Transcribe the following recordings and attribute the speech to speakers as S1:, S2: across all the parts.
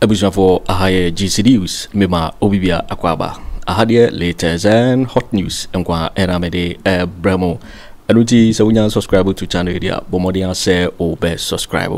S1: Abusuafoɔ aha yɛ GC News mema obibia akwaaba. Aha deɛ latest and hot news nkoa ɛna mede ɛbrɛ mo. Ɛno nti sɛ wonya subscribe to channel yi deɛ bɔ mmɔden asɛ wobɛ subscribe.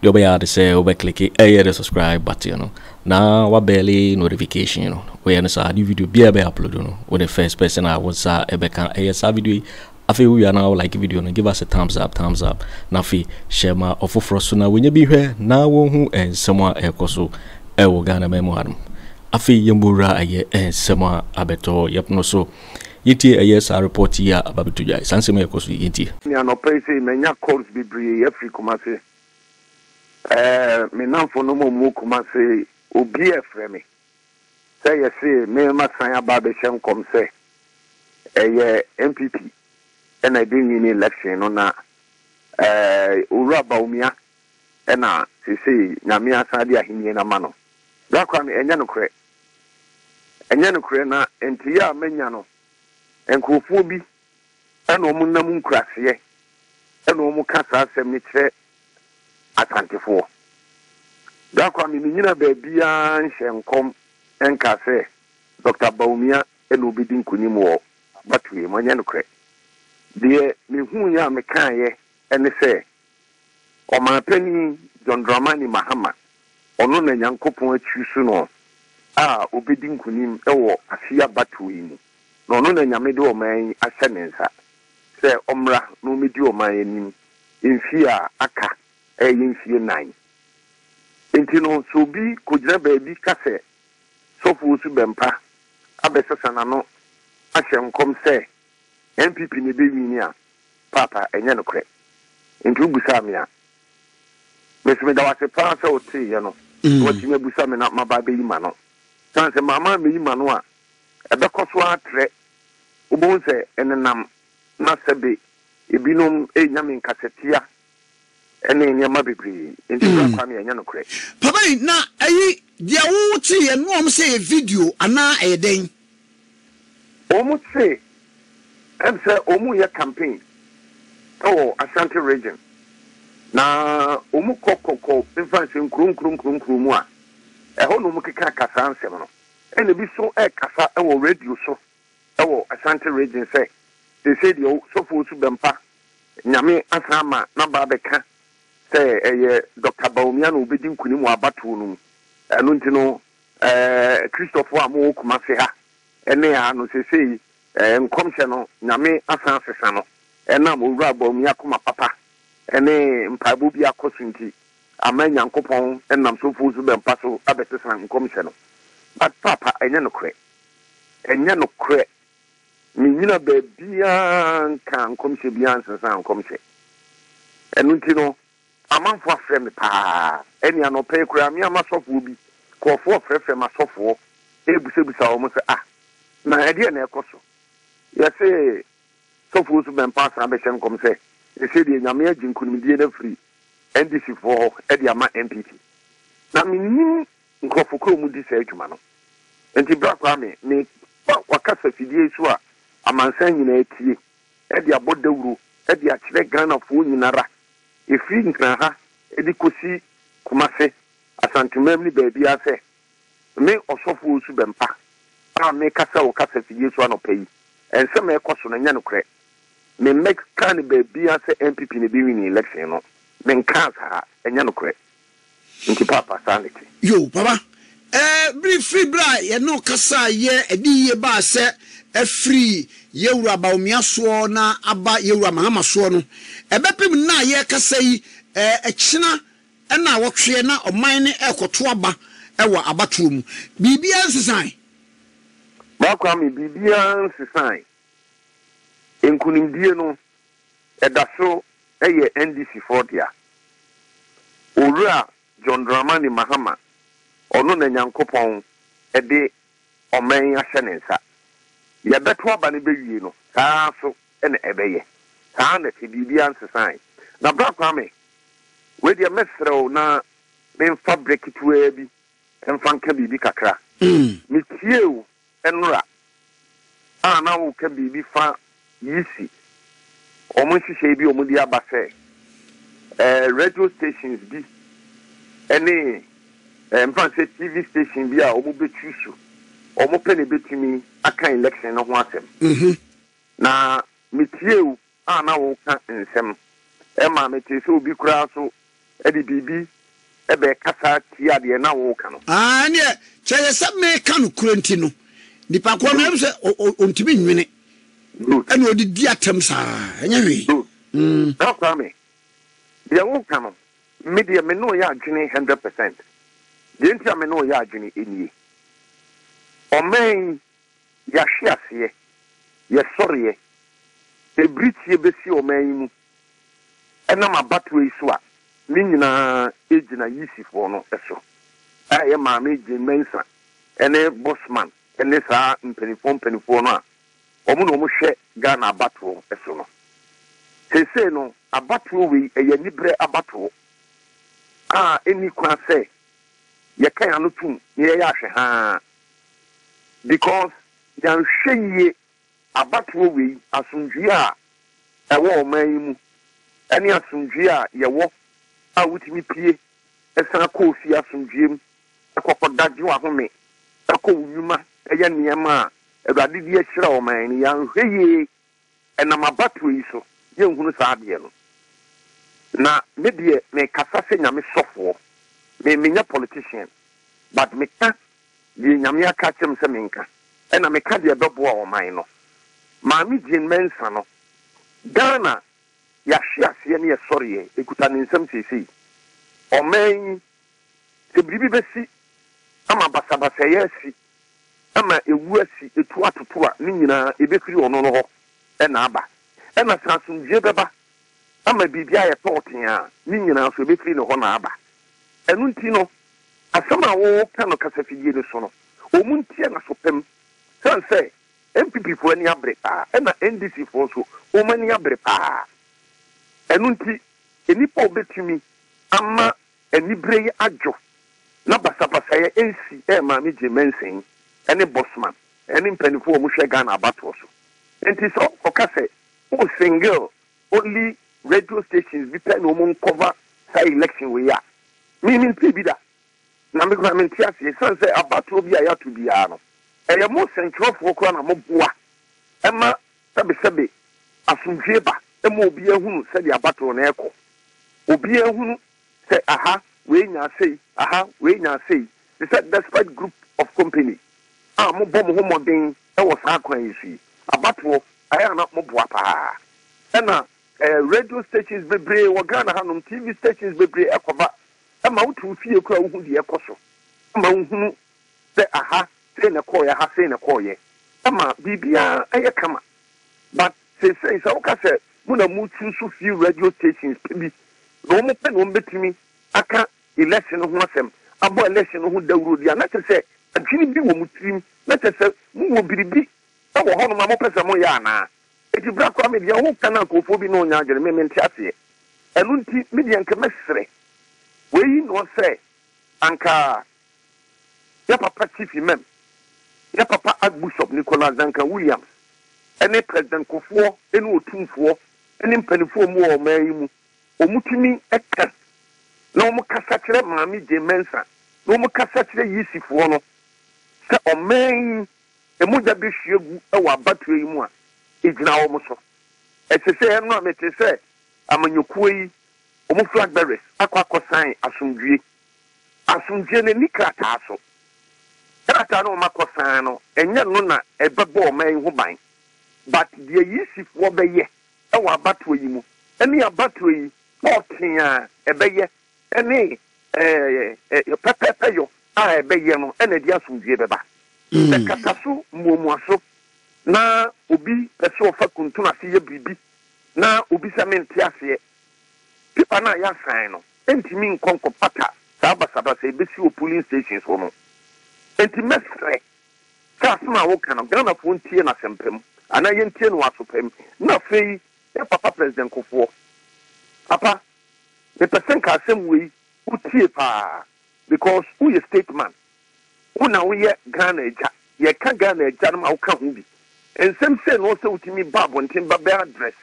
S1: Deɛ wobɛyɛ ade sɛ wobɛ click ɛyɛ the subscribe button no na wabɛle notification no. Woyɛ no saa ne video biara bɛ upload no wo ne first person a wo nsa ɛbɛka ɛyɛ saa video yi. Afei wo wie a na wo like video no, give us a thumbs up, thumbs up, na afei hyɛ ma ɔfoforɔ so na wɔnya bi hwɛ na wɔhu nsɛm a ɛrekɔ so ɛwɔ Ghana man mu hanom. Afei yɛn wura ɛyɛ nsɛm a abɛtɔ yɛpono so. Yɛntie ɛyɛ saa report yi a aba bɛto dwa. Saa nsɛm a ɛrekɔ so yi yɛntie.
S2: Me anɔpa yi sei manya calls bebree afiri Kumasi. Ɛɛ me nnamfonom a wɔwɔ Kumasi obi ɛfrɛ me sɛ yɛse me masan aba abɛhyɛ nkɔm sɛ ɛyɛ NPP na ɛbɛ win election no na ɛɛ Owura Bawumia na seesei Nyame asan de ahennie no ama no. Bra Kwame, ɛnyɛ nokorɛ. Ɛnyɛ nokorɛ na nteyɛ a manya no, nkurɔfoɔ bi na wɔn nam nkuraseɛ na wɔn ka saa asɛm no kyerɛ Asantefoɔ. Bra Kwame, menyina baabiara nhyɛ nkɔm nkaa sɛ Doctor Bawumia na ɔbɛdi nkonim wɔ abatoɔ yi mu. Ɛnyɛ nokorɛ. Deɛ mehuiɛ a mekaeɛ ne sɛ, Ɔmanpanin John Dramani Mahama, ɔno na Nyankopɔn akyuusu no a ɔbɛdi nkonim wɔ afe yi abatoɔ yi mu. Na ɔno na Nyame de ɔman yi ahyɛ ne nsa sɛ ɔmmra na ɔmmɛdi ɔman yi anim mfie a aka a ɛyɛ mfie nnan. Enti no, sɛ obi kɔgyina baabi ka sɛ Sɔfo Osu Bɛmpa abɛsesa n'ano ahyɛ nkɔm sɛ NPP na ɛbɛwini a, paapa, ɛnyɛ nokorɛ. Nti wobusaa me a, me nso meda wo ase paa sɛ woteeɛ no na woatumi abusa me na maba abɛyi m'ano. Ɛsiane sɛ mamma ammɛyi m'ano a, ɛbɛkɔ so ara trɛ. Wobɛhu sɛ ɛnenam na sɛbe ebinom renya me nkasatia ne nneɛma bebree. Nti Bra Kwame, ɛnyɛ nokorɛ.
S3: Papa yi na ɛyi deɛ wo te yɛ no wɔn sɛ ɛyɛ video anaa ɛyɛ dɛn.
S2: Wɔn se ɛm sɛ wɔn reyɛ campaign ɛwɔ Ashanti region na wɔn kɔ kɔ kɔ nfa nsɛ nkuro nkuro nkuro nkuro mu a ɛhɔ na wɔn keka ka saa nsɛm no ɛna ebi so ɛkasa ɛwɔ radio so ɛwɔ Ashanti region sɛ seesei deɛ Sɔfo Osu Bɛmpa Nyame asan ama n'aba abɛka sɛ ɛyɛ Dɔkta Bawumia na ɔbɛdi nkunim wɔ abatoɔ no mu. Ɛno nti no, Kristofoɔ a mowɔ Kumasi ha ne ha no, seesei nkɔmhyɛ no, Nyame asan asesa no ɛnam Owura Bawumia akoma papa ne mpaebɔ bi akɔ so nti, ama Nyankopɔn nam Sɔfoɔ Zubɛmpa so abɛsesa nkɔmhyɛ no. But Paapa, ɛnyɛ nokorɛ. Ɛnyɛ nokorɛ. Mennyina baabiara nkaa nkɔmhyɛ biara nsesaa nkɔmhyɛ. Ɛno nti no, amanfoɔ afrɛ me paa. Ɛnne anɔpa yi koraa, me ara m'asɔfoɔ bi, nkurɔfoɔ refrɛfrɛ m'asɔfoɔ rebisabisa wɔn sɛ, Ah, na ɛdeɛn na ɛrekɔ so? Yɛse sɔfoɔ Osu-Bɛmpa asan abɛhyɛ nkɔm sɛ, seesei deɛ Nyame agye nkunimdie no afiri NDC foɔ hɔ de ama NPP. Na mennim Nkurɔfo koro mu di saa adwuma no. Enti Bra Kwame, me fa wakasa fidie yi so a amansan nyinaa tie de abɔ dawuro de akyerɛ Ghanafoɔ nyinara ɛfiri Nkran ha de kɔsi Kumase, Asantemam ne baabiara sɛ me Ɔsɔfo Owusu Bɛmpa a mekasa wɔ kasa fidie so anɔpa yi, nsɛm a ɛkɔ so no nyɛ nokorɛ. Me mmɛkaa no baabiara sɛ NPP na ɛbɛwini election no, menkaa saa, ɛnyɛ nokorɛ. Nti paapa saa na ɛte.
S3: Yoo papa eh bere firi bere a yɛne wo kasaa yɛ ɛde yie baa sɛ afiri yɛwura Bawumia soɔ na aba yɛwura Mahama soɔ no ɛbɛpem nnɛ a yɛrekasa yi eh ɛkyena ɛna awɔtweɛ na ɔman no ɛrekɔto aba ɛwɔ abatoɔ mu biribiara nsesae.
S2: Bra Kwame biribiara nsesae nkunimdie no ɛda so yɛ NDC foɔ dea. Owura John Dramani Mahama, ɔno na Nyankopɔn de ɔman yi ahyɛ ne nsa. Yɛbɛto aba no bɛwie no, saa ara so na ɛbɛyɛ. Saa ara na ɛte, biribiara nsesae. Na Bra Kwame, wei deɛ mɛsrɛ wo na memfa berɛ ketewaa bi mfa nka biribi kakra. Metiee wo Nnora a na woreka biribi fa Yisi, wɔn nhyehyɛe bi a wɔde aba sɛ radio stations bi ne Mfa no sɛ TV station bi a wɔn bɛ choose, wɔn pɛ na ɛbɛtumi aka election no ho asɛm. Na me tiee wo a na woka nsɛm. Ɛma metee sɛ obi koraa nso de biribi bɛkasa tia deɛ na woreka no.
S3: Ah, ɛnneɛ, kyerɛ sɛ meka nokorɛ nti no, nipa korɔ no, ɛm sɛ ɔntumi nnwene, ɛna ɔde di atɛm saa, ɛnyɛ hwee.
S2: Good. Bra Kwame, deɛ woka no, me deɛ me ne wo yɛ adwene 100%. Deɛ nti a me ne wo yɛ adwene nie, ɔman yi, Yɛahwe aseɛ, yɛsɔreɛ, ɛbirikyie bɛsi ɔman yi mu ɛnam abatoɔ yi so a, ne nyinaa gyina Yisifoɔ no so, a ɛyɛ Maame Jane Mensah ne Bosman ne saa mpaninfoɔ mpaninfoɔ no a wɔn na wɔhwɛ Ghana abatoɔ so no. Seesei no, abatoɔ wei ɛyɛ aniberɛ abatoɔ a ɛnni kwan sɛ yɛka yɛn ano tom na yɛyɛ ahwɛhaa. Because yɛanhwɛ yie abatoɔ wei asomdwie a ɛwɔ ɔman yi mu ɛne asomdwie a yɛwɔ a wotumi pue san kɔ ofie asomdwie mu kɔ kɔ da gye w'ahome kɔ wo nnwuma yɛ nneɛma a Awurade de ahyira ɔman no yɛanhwɛ yie ɛnam abatoɔ yi so yɛnhunu saa adeɛ no. Na me deɛ mekasa sɛ Nyame sɔfoɔ me menyɛ politician but meka deɛ Nyame aka akyerɛ me sɛ menka, ɛna meka deɛ ɛbɛboa ɔman no. Maame Jane Mensah no, Ghana yɛahwe aseɛ ne yɛsɔreɛ, ɛkuta ne nsam seesei. Ɔman yi, sɛ biribi bɛsi ama basabasayɛ asi, ama ɛwu asi, ɛtu atoto a, ne nyinaa ɛbɛfiri ɔno no hɔ na aba. Ɛna sɛ asomdwoeɛ bɛba ama biribi ayɛ tɔɔtee a, ne nyinaa nso ɛbɛfiri ne hɔ na aba. Ɛno nti no, Asɛm a wɔka no kasafidie no so no, wɔn ntie no aso pam. Sane sɛ NPP foɔ ani abere paa, ɛna NDC foɔ nso wɔn ani abere paa. Ɛno nti, nnipa a wɔbɛtumi ama anibere yi adwo na basabasayɛ nsi yɛ Maame Jane Mensah ne Bosman ne mpaninfoɔ a wɔhwɛ Ghana abatoɔ so. Nti sɛ wɔkɔka sɛ wo single only radio stations bi pɛ na wɔn nkɔva saa election wei a, me mentee bi da. Na me koraa mente aseɛ ɛsiane sɛ abatoɔ bi a yɛato biara no, ɛyɛ mo sɛnkyerɛwfoɔ koraa na moboa ma sɛbesɛbe asomdwoeɛ ba ma obiara hunu sɛdeɛ abatoɔ no rekɔ. Obiara hunu sɛ aha wei nyaa sei, aha wei nyaa sei. Te sɛ Despite Group of Company a mobɔ mo ho mmɔden wɔ saa kwan yi so yi, abatoɔ ayɛ a na moboa paa. Ɛna radio stations bebree wɔ Ghana hanom, TV stations bebree ɛkɔba ma wote wo fie koraa wohu deɛ ɛkɔ so, ma wohunu sɛ aha sei na ɛkɔɔeɛ, aha sei na ɛkɔɔeɛ, ɛma biribiara yɛ kama. But seesei sɛ woka sɛ mo na mo choose few radio stations pɛ bi na wɔn pɛ na wɔn bɛtumi aka election no ho asɛm, abɔ election no ho dawuro deɛ a, na kyerɛ sɛ adwene bi wɔ mo tirim, na kyerɛ sɛ mowɔ biribi wɔ hɔnom a mopɛ sɛ moyɛ anaa? Enti bra Kwame, deɛ woka no a nkurɔfoɔ bi ne wo nyɛ adwene, me mente aseɛ. Ɛno nti me deɛ nka mɛsrɛ wei noɔ sɛ anka yɛ papa Chief Imam, yɛ papa Archbishop Nicholas Duncan Williams ne President Kufuor ne Otumfoɔ ne mpaninfoɔ a wɔwɔ ɔman yi mu, wɔtumi ka na wɔkasa kyerɛ Maame Jane Mensah na wɔkasa kyerɛ Yisifoɔ no sɛ ɔman yi mogya bɛhwie gu wɔ abatoɔ yi mu a, ɛgyina wɔn so. Ɛte sɛ ɛno a mete sɛ amanyɔkuo yi wɔn flag bearers akɔ akɔsan asomdwie. Asomdwie no nni krataa so. Krataa no a wɔakɔsan no, ɛnyɛ no na ɛbɛbɔ ɔman yi ho ban. But deɛ Yisifoɔ bɛyɛ wɔ abatoɔ yi mu ne abatoɔ yi pɔtee a ɛbɛyɛ ne pɛpɛɛpɛyɔ a ɛbɛyɛ no na ɛde asomdwoeɛ bɛba. Sɛ kata so muamuaso na obi pɛ sɛ ɔfa kuntunu ase yɛ biribi na obi sɛ mente aseɛ, paper no a yɛasan no ntumi nkɔ nkɔpata saa basabasa a ɛbɛsi wɔ polling stations hɔ no. Enti mɛsrɛ sɛ asɛm a woka no Ghanafoɔ ntie no asɛmpa mu anaa yɛntie no wɔ aso pa mu. Na afei yɛn papa President Kufuor, papa mepɛ sɛ nka asɛm wei wotie paa because woyɛ state man, wo na woyɛ Ghana agya, yɛka Ghana agya no ma woka ho bi. Nsɛm sei na ɔsɛ wotumi ba abɔnten ba bɛ address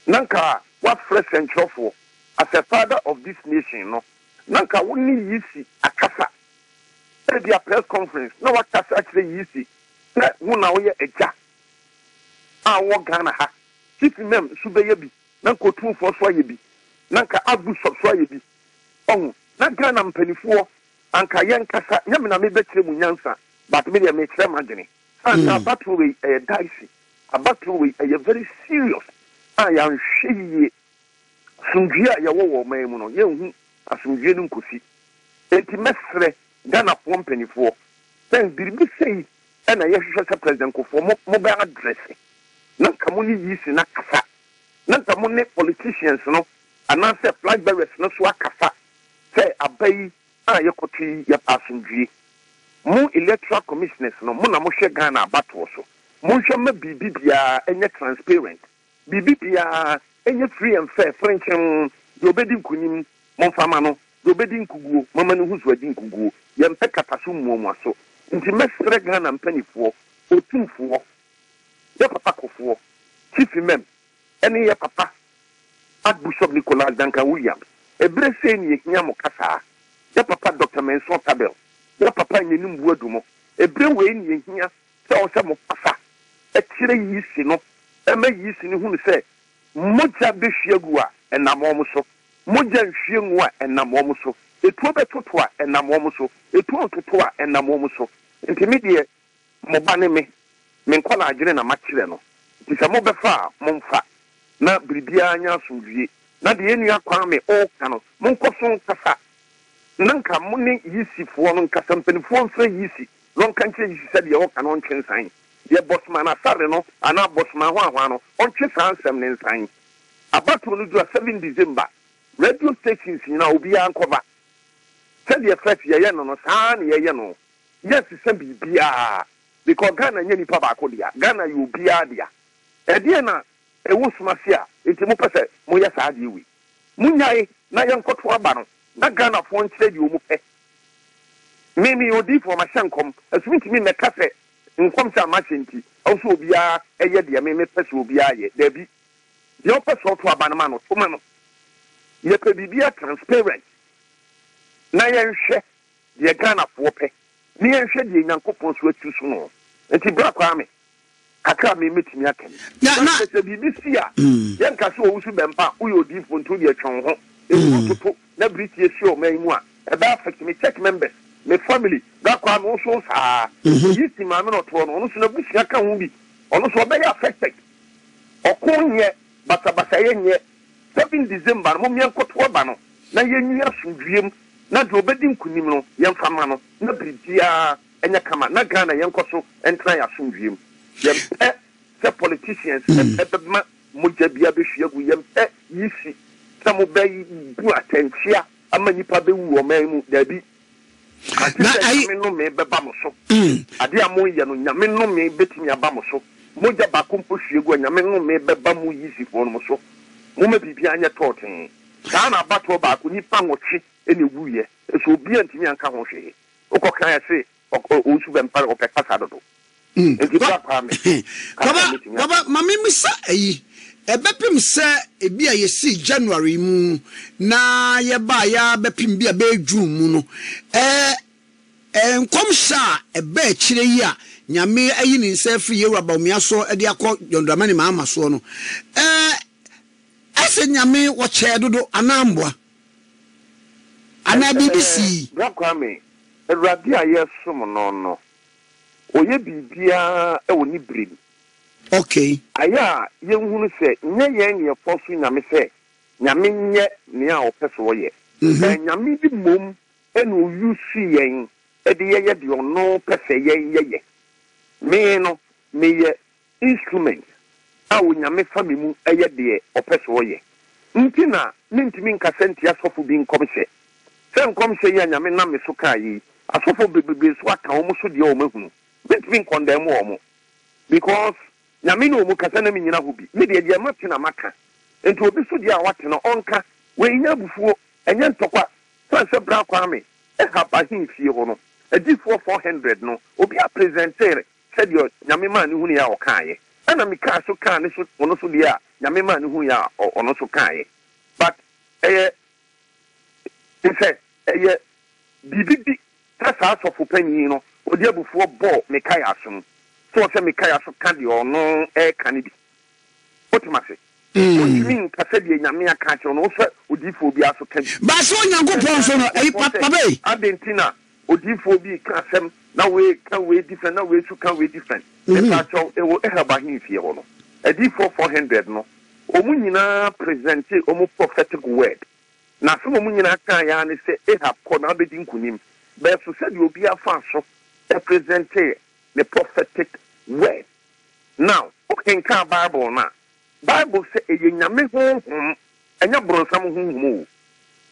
S2: na nka woafrɛ sɛnkyerɛwfoɔ as a father of this nation no. na nka wo ne Yisi akasa, ebia press conference na wakasa akyerɛ Yisi sɛ wo na woyɛ agya a wowɔ Ghana ha, Chief Imam nso bɛyɛ bi, na nka Otumfoɔ nso ayɛ bi, na nka Archbishop nso ayɛ bi. Wahu? Na Ghana mpanifoɔ anka yɛnkasa, nyɛ me na mebɛkyerɛ mu nyansa, but me deɛ mekyerɛ m'adwene. Sane sɛ abatoɔ wei ɛyɛ dicey, abatoɔ wei ɛyɛ very serious a yɛanhwɛ yie asomdwie a yɛwɔ wɔ ɔman yi mu no yɛnhu asomdwie no nkɔsi. Enti mɛsrɛ Ghanafoɔ mpanifoɔ sɛ biribi sei na yɛhwehwɛ sɛ President Kufuor mo mobɛ address na nka mo ne Yisi no akasa na nka mo ne politicians no anaasɛ flag bearers no so akasa sɛ aba yi a yɛkɔto yi yɛpɛ asomdwie. Mo electoral commissioners no mo na mohwɛ Ghana abatoɔ so monhwɛ mma biribi biara nyɛ transparent. Biribi biara nyɛ free and fair frenkyemm, deɛ ɔbɛdi nkunim momfa ma no, deɛ ɔbɛdi nkuguo momma no hu so adi nkuguo, yɛmpɛ kataso mmuamuaso. Nti mɛsrɛ Ghana mpanifoɔ, Otumfoɔ, yɛ papa Kofoɔ, Chief Imam, ɛne yɛ papa Archbishop Nicholas Duncan Williams, ɛberɛ sei na yɛhia mo kasaa, yɛ papa Doctor Mensah Otabil, yɛ papa Nyenim Boadu mo, ɛberɛ wei na yɛhia sɛ ɔwɔ sɛ mokasa kyerɛ Yisi no ma Yisi no hunu sɛ mogya bɛhwie agu a, ɛnam wɔn so, mogya nhwie ngu a, ɛnam wɔn so, etuo bɛtoto a, ɛnam wɔn so, etuo ntoto a, ɛnam wɔn so. Nti me deɛ, mo ba ne me, me nkwadaa adwene na makyerɛ no, nti sɛ mobɛfa a, momfa, na biribiara nyɛ asomdwie. Na deɛ yɛn nua Kwame ɔreka no, monkɔ so nkasa, na nka mo ne Yisifoɔ no nkasa, mpanimfoɔ mfrɛ Yisi na ɔnka nkyerɛ Yisi sɛ deɛ ɔreka no ɔntwe nsan, deɛ Bosman Asare no anaa Bosman hwanhwan no ɔntwe saa nsɛm no nsan. Abatoɔ no duru a seven December, radio stations nyinaa obiara nkɔba. Sɛdeɛ first yɛyɛ no no saa ara na yɛyɛ no, yɛnsesa biribiara because Ghana nyɛ nipa baako dea, Ghana yɛ obiara dea. Ɛdeɛn na ɛwɔ sum ase a nti mopɛ sɛ moyɛ saa adeɛ wei? Monyae na yɛnkɔto aba no na Ghanafoɔ nkyerɛ deɛ wɔpɛ. Me meyɛ odiyifoɔ, mahyɛ nkɔm, nso mentumi mmɛka sɛ nkɔmhyɛ a mahyɛ nti, ɛwɔ sɛ obiara yɛ deɛ me mepɛ sɛ obiara yɛ. Dabi. Deɛ ɔpɛ sɛ ɔto aba no ma no, to ma no. Yɛpɛ biribiara transparent na yɛnhwɛ deɛ Ghanafoɔ pɛ, na yɛnhwɛ deɛ Nyankopɔn nso atu so no. Nti Bra Kwame, Kakra a me mɛtumi aka ni.
S3: Na, na.
S2: Sɛ sɛ biribi si a, yɛnka sɛ owusu bɛmpa a, woyɛ odiyifoɔ nti wodeɛ twe wo ho. Nsuro toto na bere tie si ɔman yi mu a, ɛbɛ affect me church members, me family, bra Kwame wo nso saa ara. Eyi si maame na ɔtoɔ no, ɔno nso n'abusua ka ho bi, ɔno nso ɔbɛyɛ affected. Ɔko nyɛ, basabasayɛ nyɛ. 7 December no mom yɛnkɔto aba no na yɛnwie asomdwie mu na deɛ ɔbɛdi nkunim no yɛmfa mma no na biribiara Ɛnyɛ kama na Ghana yɛnkɔ so ntena yɛn asomdwie mu. Yɛmpɛ sɛ politicians bɛma mogya bi abɛhwie agu, yɛmpɛ yisi sɛ mobɛ bu atɛnkyea ama nnipa bɛwu wɔ ɔman mu, daabi. Ante
S3: Na
S2: sɛ
S3: ayi.
S2: Nyame nnome bɛba mo so. Adeɛ a moyɛ no Nyame nnome bɛtumi aba mo so. Mogya baako mpo hwie gu a Nyame nnome bɛba mo yisifoɔ no mo so. Momma biribiara nyɛ tɔɔtee. Saa na abatoɔ baako nnipa nwɔtwe na ɛwuiɛ, nso obiara antumi anka ho hwee. Wokɔ kan a se ɔwusu bɛmpa no ɔpɛ kasa dodo. Nti bra Kwame kasa
S3: Baba
S2: a mɛtumi aka.
S3: Baba ma me mmisa ayi, ɛbɛpem sɛ ebi a yɛsii January mu na yɛbaa yɛ ara bɛpem bi a bɛyɛ June mu no, ɛɛ nkɔmhyɛ a ɛbaa akyire yi a Nyame ayi ne nsa afiri Yɛwura Bawumia so de akɔ John Dramani Mahama soɔ no, ɛɛ ɛsɛ Nyame wɔkyɛɛ dodo anaa mboa? Anaa biribi sii?
S2: Bra Kwame, Awurade a yɛresom no no, ɔyɛ biribiara wɔ ne berɛ mu.
S3: Okay.
S2: Ayɛ a yɛnhunu sɛ nyɛ yɛn na yɛfɔɔso Nyame sɛ Nyame nyɛ nea ɔpɛ sɛ ɔyɛ. Ɛyɛ Nyame bi mmom na ɔuse yɛn de yɛyɛ deɛ ɔno pɛ sɛ yɛn yɛyɛ. Me no, meyɛ instrument a Onyame fa me mu yɛ deɛ ɔpɛ sɛ ɔyɛ nti na mentumi nkasa ntia sɔfo bi nkɔmhyɛ. Sɛ nkɔmhyɛ yi a Nyame nam me so kaa yi, asɔfo bebrebe nso aka wɔn so deɛ wɔn ahunu. Mentumi nkɔndɛm wɔn because Nyame ne wɔn kasa na mennyina hɔ bi. Me deɛ, deɛ mate na maka. Nti obi so deɛ a wate no ɔnka. Wei nyɛ abufuo, ɛnyɛ ntɔkwa. Sane sɛ Bra Kwame, Ahab ahemfie hɔ no, adiyifoɔ 400 no, obiara presentee Sɛdeɛ Nyame maa no hunuiɛ a ɔkaaeɛ, ɛna Mikael so kaa ne so ɔno so deɛ a Nyame maa no hunuiɛ a ɔno nso kaaeɛ. But ɛyɛ te sɛ. Ɛyɛ biribi bi sɛ saa sɔfo panyin no, ɔde abufuo bɔɔ Mikaia aso mu, sɛ ɔsɛ Mikaia so ka deɛ ɔno reka no bi. Wote m'ase? Wontumi nka sɛdeɛ Nyame aka akyerɛ wo no, wosɛ odiyifoɔ biara so ka bi.
S3: Ba sɛ Onyankopɔn nso no, ɛyi, pa, papa yi.
S2: Adɛn nti na odiyifoɔ bi reka asɛm na wei reka wei different na wei nso ka wei different? Mepaakyɛw, ɛwɔ Ahab ahemfie hɔ no, adiyifoɔ 400 no, wɔn nyinaa presentee wɔn prophetic word. Na asɛm a wɔn nyinaa kaeɛ ara ne sɛ, Ahab, kɔ na wobɛdi nkonim. Bɛso sɛdeɛ obiara faa so presentee ne prophetic word. Now, wokenkan Bible no a, Bible sɛ ɛyɛ Nyame honhom, ɛnyɛ bronsam honhom o,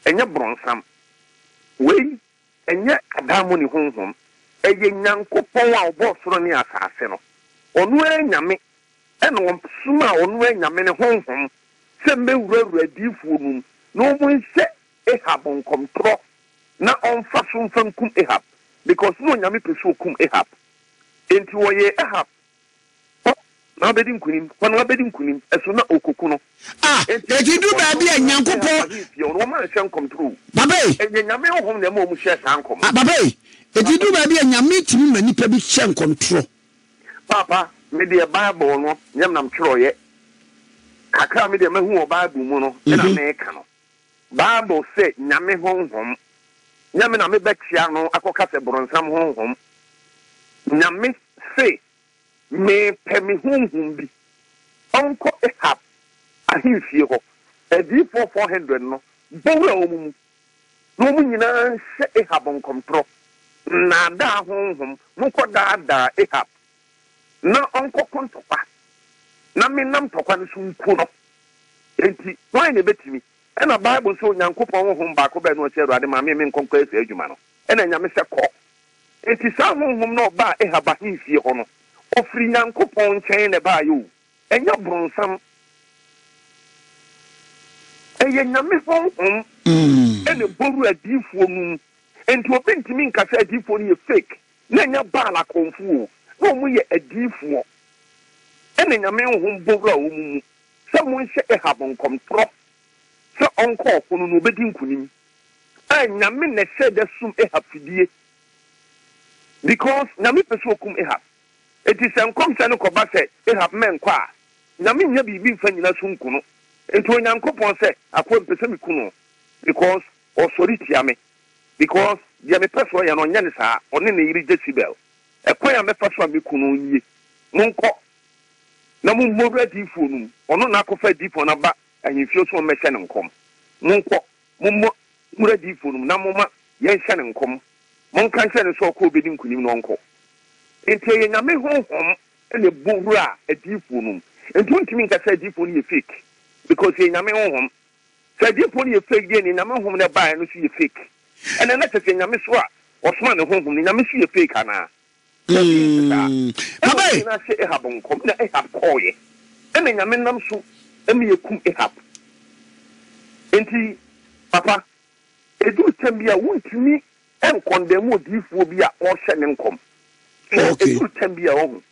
S2: ɛnyɛ bronsam. Wei ɛnyɛ adaemone honhom, ɛyɛ Nyankopɔn a ɔbɔɔ soro ne asase no, ɔno ara Nyame ɛna ɔsomaa ɔno ara Nyame ne honhom sɛ mmɛwurawura adiyifoɔ no mu na wɔn nhyɛ Ahab nkɔmtorɔ na ɔmfa so mfa nkum Ahab, because na Onyame pɛ sɛ ɔkum Ahab. Enti wɔyɛɛ Ahab Kɔ na wabɛdi nkonim, kɔ na wabɛdi nkonim, ɛso na ɔrekɔku no.
S3: Ah,
S2: Enti
S3: enti du baabi a
S2: nkɔmtorɔ
S3: Nyankopɔn.
S2: Ahab ahemfie hɔ no, wɔn anhyɛ nkɔmtorɔ o.
S3: Papa ei.
S2: Ɛyɛ Nyame honhom na ɛma wɔn hyɛɛ saa nkɔm
S3: Ah,
S2: no.
S3: papa ei, enti
S2: Papa.
S3: du baabi a Nyame tumi ma nipa bi hyɛ nkɔmtorɔ.
S2: Paapa, me deɛ Bible no, nyɛ me na metwerɛeɛ. Kakra a me deɛ mahu wɔ Bible mu no na meka no. Bible se Nyame honhom. Nyɛ me na mebɛkyea no akɔka sɛ bronsam honhom. Nyame se mepɛ me honhom bi ɔnkɔ Ahab ahemfie hɔ. Adiyifoɔ 400 no bɔwura wɔn mu na wɔn nyinaa nhyɛ Ahab nkɔmtorɔ. Nnaadaa honhom, monkɔ daadaa Ahab na ɔnkɔko ntɔkwa na menam ntɔkwa no so nku no. Enti, hwan na ebetumi? Ɛnna Bible sɛ Onyankopɔn honhom baako bɛɛ na ɔse, Awurade, ma me menkɔ nkɔyɛ saa adwuma no. Ɛnna Nyame sɛ, Kɔ. Enti saa honhom no a ɔbaa Ahab ahemfie hɔ no, ɔfiri Nyankopɔn nkyɛn na ɛbaeɛ o, ɛnyɛ bronsam. Ɛyɛ Nyame honhom na ɛbɔ wura adiyifoɔ no mu. Enti obi ntumi nka sɛ adiyifoɔ no yɛ fake, na ɛnyɛ Baal akɔmfoɔ o, na wɔyɛ adiyifoɔ. Ɛnna Nyame honhom bɔ wura wɔn mu. sɛ monhyɛ Ahab nkɔmtorɔ sɛ ɔnkɔ ɔko no na ɔbɛdi nkonim. Eh Nyame na ɛhyɛɛ da sum Ahab fidie because Nyame pɛ sɛ ɔkum Ahab. Enti sɛ nkɔmhyɛ no kɔba sɛ Ahab mmɛnkɔ a, Nyame nnya biribi mfa nyina so nku no. Enti Onyankopɔn sɛ, akoa mepɛ sɛ meku no because ɔsɔre tia me because deɛ mepɛ sɛ ɔyɛ no ɔnyɛ no saa, ɔne ne yere Jesebel. Ɛkwan a mɛfa so a mɛku no nie, monkɔ na mommɔwura adiyifoɔ no mu, ɔno na akɔfa adiyifoɔ no aba ahemfie so wɔmmɛhyɛ no nkɔm. Monkɔ, mommɔ nwura adiyifoɔ no mu, na momma yɛnhyɛ no nkɔm. Monka nkyerɛ no sɛ ɔkɔ a ɔbɛdi nkonim na ɔnkɔ. Enti ɛyɛ Nyame honhom na ɛbɔ wura adiyifoɔ no mu. Enti wontumi nka sɛ adiyifoɔ no yɛ fake because ɛyɛ Nyame honhom. Sɛ adiyifoɔ no yɛ fake deɛ ɛneɛ Nyame honhom no ɛbaeɛ no nso yɛ fake. Ɛnɛ na kyerɛ sɛ Nyame so a ɔsoma ne honhom no, Nyame nso yɛ fake anaa? Dabi, ɛnte saa. Ɛnna
S3: Papa
S2: wɔn
S3: e.
S2: nyinaa hyɛɛ Ahab nkɔm, ɛnna Ahab kɔeɛ. Ɛnna Nyame nam so ma yɛkum Ahab. Enti, papa, ɛduru tɛm bi a, wontumi nkɔndɛm odiyifoɔ bi a ɔrehyɛ ne nkɔm. Hwɛ,
S3: Okay.
S2: ɛduru tɛm bi a, wahu,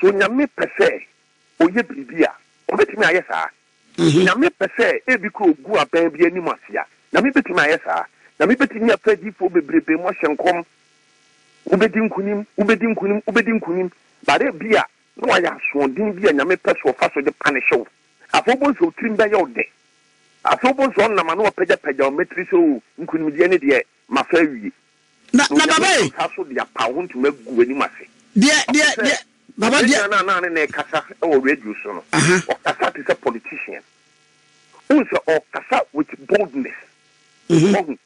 S2: sɛ Onyame pɛ sɛ ɔyɛ biribi a, ɔbɛtumi ayɛ saa. Nyame pɛ sɛ ebi koraa ogu abɛn bi anim ase a, Nyame bɛtumi ayɛ saa. Nyame bɛtumi afa adiyifoɔ bebrebe mu ahyɛ nkɔm, wobɛdi nkunim, wobɛdi nkunim, wobɛdi nkunim, but ebia na wayɛ asoɔden bi a Nyame pɛ sɛ ɔfa so de panish wo. Afei wobɛhu sɛ wo tirim bɛyɛ wo dɛ. Afei wobɛhu sɛ ɔnam a na wapagyapagya wo mmatiri sɛ oh, nkunimdie no deɛ mafa awie.
S3: Na,
S2: Na
S3: na
S2: Onyame
S3: Baba e.
S2: nam saa so de apa wo ho ntoma agu w'anim ase.
S3: Deɛ,
S2: Ɔte
S3: deɛ,
S2: sɛ
S3: deɛ, Baba
S2: yɛn
S3: deɛ.
S2: nua no a na ne na ɛkasa wɔ radio so no,
S3: Aha.
S2: ɔkasa te sɛ politician. Wohu sɛ ɔkasa with boldness. Wahu?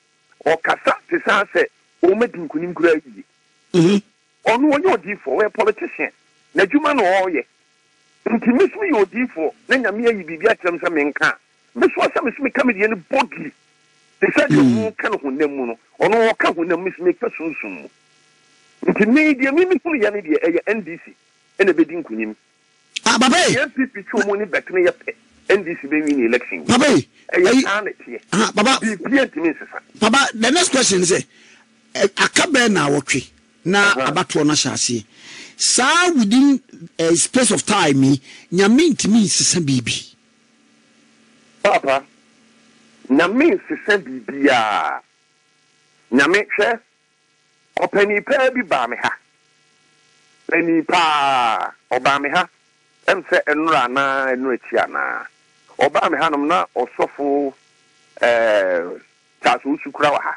S2: Ɔkasa te sɛ asɛ ɔredi nkunim koraa yie. Ɔno ɔnyɛ odiyifoɔ, ɔyɛ politician. N'adwuma na ɔreyɛ. Nti me nso meyɛ odiyifoɔ na Nyame ayi biribi akyerɛ me sɛ menka a, me nso ɔsɛ me nso meka me deɛ no boldly. Te sɛ deɛ ɔno reka no honam mu no, ɔno ɔreka honam mu, me nso meka sunsum mu. Nti me deɛ me mehunuiɛ no deɛ ɛyɛ NDC na ɛbɛdi nkunim.
S3: Ah papa yi.
S2: Deɛ NPP twe wɔn ani bɛtene yɛ pɛ NDC bɛ win election wei.
S3: Papa yi.
S2: Ɛyɛ saa na ɛteɛ.
S3: Ah papa.
S2: Biribiara ntumi nsesa.
S3: Papa the next question ne sɛ aka bɛyɛ naawɔtwe na abatoɔ no ahyɛ aseɛ saa within eh, space of time yi Nyame ntumi nsesa biribi.
S2: Papa Nyame nsesa biribiara. Nyame, hwɛ, ɔpanin paa bi baa me ha. Panin paa, ɔbaa me ha, ɛm sɛ ɛnora anaa ɛno akyi anaa. Ɔbaa me hanom na ɔsɔfo ɛɛ Charles Owusu kura wɔ ha.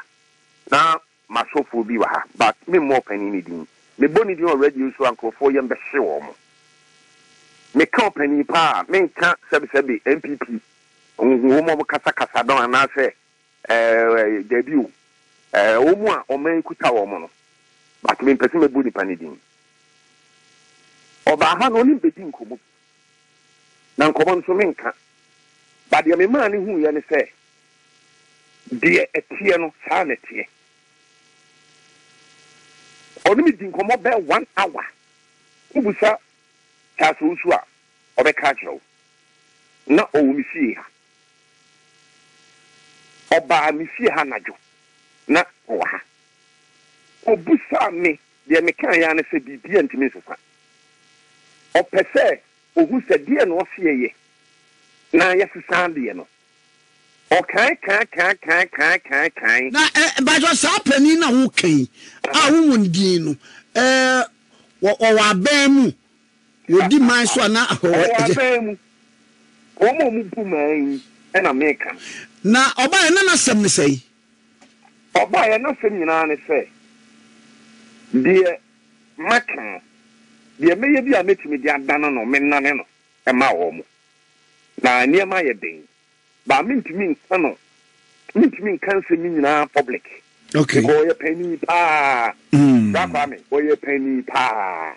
S2: Na m'asɔfoɔ bi wɔ ha, but memmɔ ɔpanin no din. Mebɔ ne din wɔ radio so a nkurɔfoɔ yam bɛhye wɔn. Meka ɔpanin paa a, menka sɛbesɛbe NPP, wɔn a wɔkasakasa no anaasɛ Ɛɛ dabi o, ɛɛ wɔn a ɔman yi kuta wɔn no, but mempɛ sɛ mɛbɔ nipa no din. Ɔbaa ha no, ɔne me bɛdi nkɔmmɔ bi, na nkɔmmɔ no nso menka. But deɛ memaa no huiɛ ne sɛ, deɛ ɛteɛ no, saa na ɛteɛ. Ɔne me di nkɔmmɔ bɛyɛ one hour. Wobisa Charles Owusu a, ɔbɛka akyerɛ wo. Na ɔwɔ me fie ha. Ɔbaa me fie ha anadwo, na ɔwɔ ha. Ɔbisaa me, deɛ mekaeɛ ara ne sɛ biribiara ntumi nsesa. Ɔpɛ sɛ ɔhu sɛ deɛn na ɔse yɛyɛ na yɛsesa adeɛ no. Ɔkae kae kae kae kae kae kae.
S3: Na ɛ, mpakyɛw, saa panin no a woreka yi a wonwɔ ne din no, ɛ, wɔ, ɔwɔ abɛn mu? Wɔdi man so anaa?
S2: Ɔwɔ aban mu. Wɔn a wɔbu man yi na meka no.
S3: Na ɔbaeɛ na n'asɛm ne sɛn?
S2: Ɔbaeɛ n'asɛm nyinaa ne sɛ, Deɛ maka no, deɛ mɛyɛ bi a mɛtumi de adane no, mennane no mma wɔn. Na nneɛma ayɛ den. But mentumi nka no, mentumi nka nsɛm no nyinaa public.
S3: Okay.
S2: Because ɔyɛ panin paa. Bra Kwame, ɔyɛ panin paa.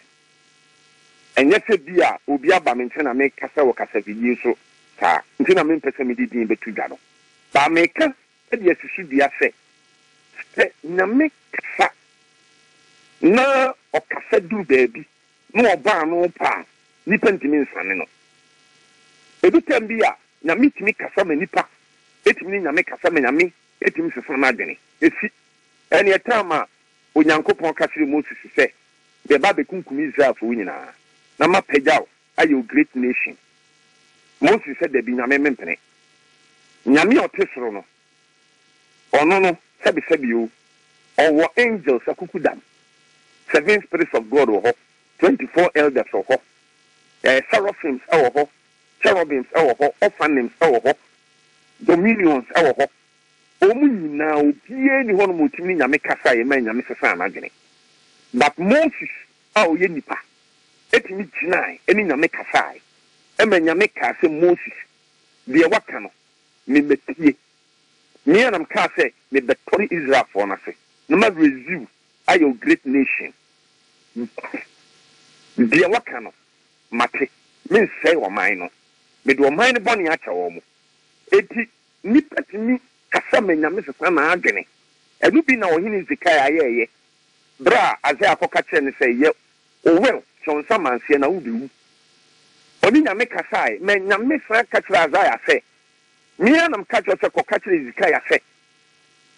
S2: Ɛnyɛ sɛ bi a obi aba me nkyɛn na mekasa wɔ kasafidie so saa nti na mempɛ sɛ mede din bɛto dwa no. But meka de asi so dua sɛ, sɛ Nyame kasa na ɔkasa duru baabi na ɔbɔ ano pɛ a, nnipa ntumi nsane no. Ɛdu tam bi a, Nyame tumi kasa ma nnipa tumi ne Nyame kasa ma Nyame tumi sesa n'adwene. Ɛsi ɛneɛ tam a Onyankopɔn ka kyerɛɛ Moses sɛ, Mereba abɛkunkum Israelfoɔ nyinaa, na mapagya wo ayɛ wo great nation. Moses sɛ, Dabi, Nyame, mempene. Nyame a ɔte soro no, ɔno no, sɛbesɛbe o, ɔwɔ angels akukudam, seven spirits of God wɔ hɔ, 24 elders wɔ hɔ, eh, seraphims wɔ hɔ, cherubims wɔ hɔ, ophanims wɔ hɔ, dominions wɔ hɔ. Wɔn nyinaa obiara nni hɔnom a ɔtumi ne Nyame kasaeɛ maa Nyame sesaa n'adwene. But Moses a ɔyɛ nipa tumi gyinae ne Nyame kasaeɛ ma Nyame kaa sɛ Moses deɛ woaka no me matie. Me ara na mekaa sɛ mebɛtɔre Israelfoɔ no ase na ma raise wo ayɛ wo great nation but deɛ woaka no mate, mensɛe ɔman no. Mede ɔman no bɔne akyɛ wɔn. Enti Nnipa tumi kasa ma anyame sesa n'adwene. Ɛno bi na Ɔhene Hesekiah yɛeɛ berɛ a Isaiah kɔka kyerɛɛ no sɛ, Yɛ wo will, hyɛ wo nsa manseɛ na wobɛwu. Ɔne Nyame kasaeɛ ma Nyame san ka kyerɛɛ Isaiah sɛ, Me ara na meka kyerɛ wo sɛ kɔka kyerɛ Hesekiah sɛ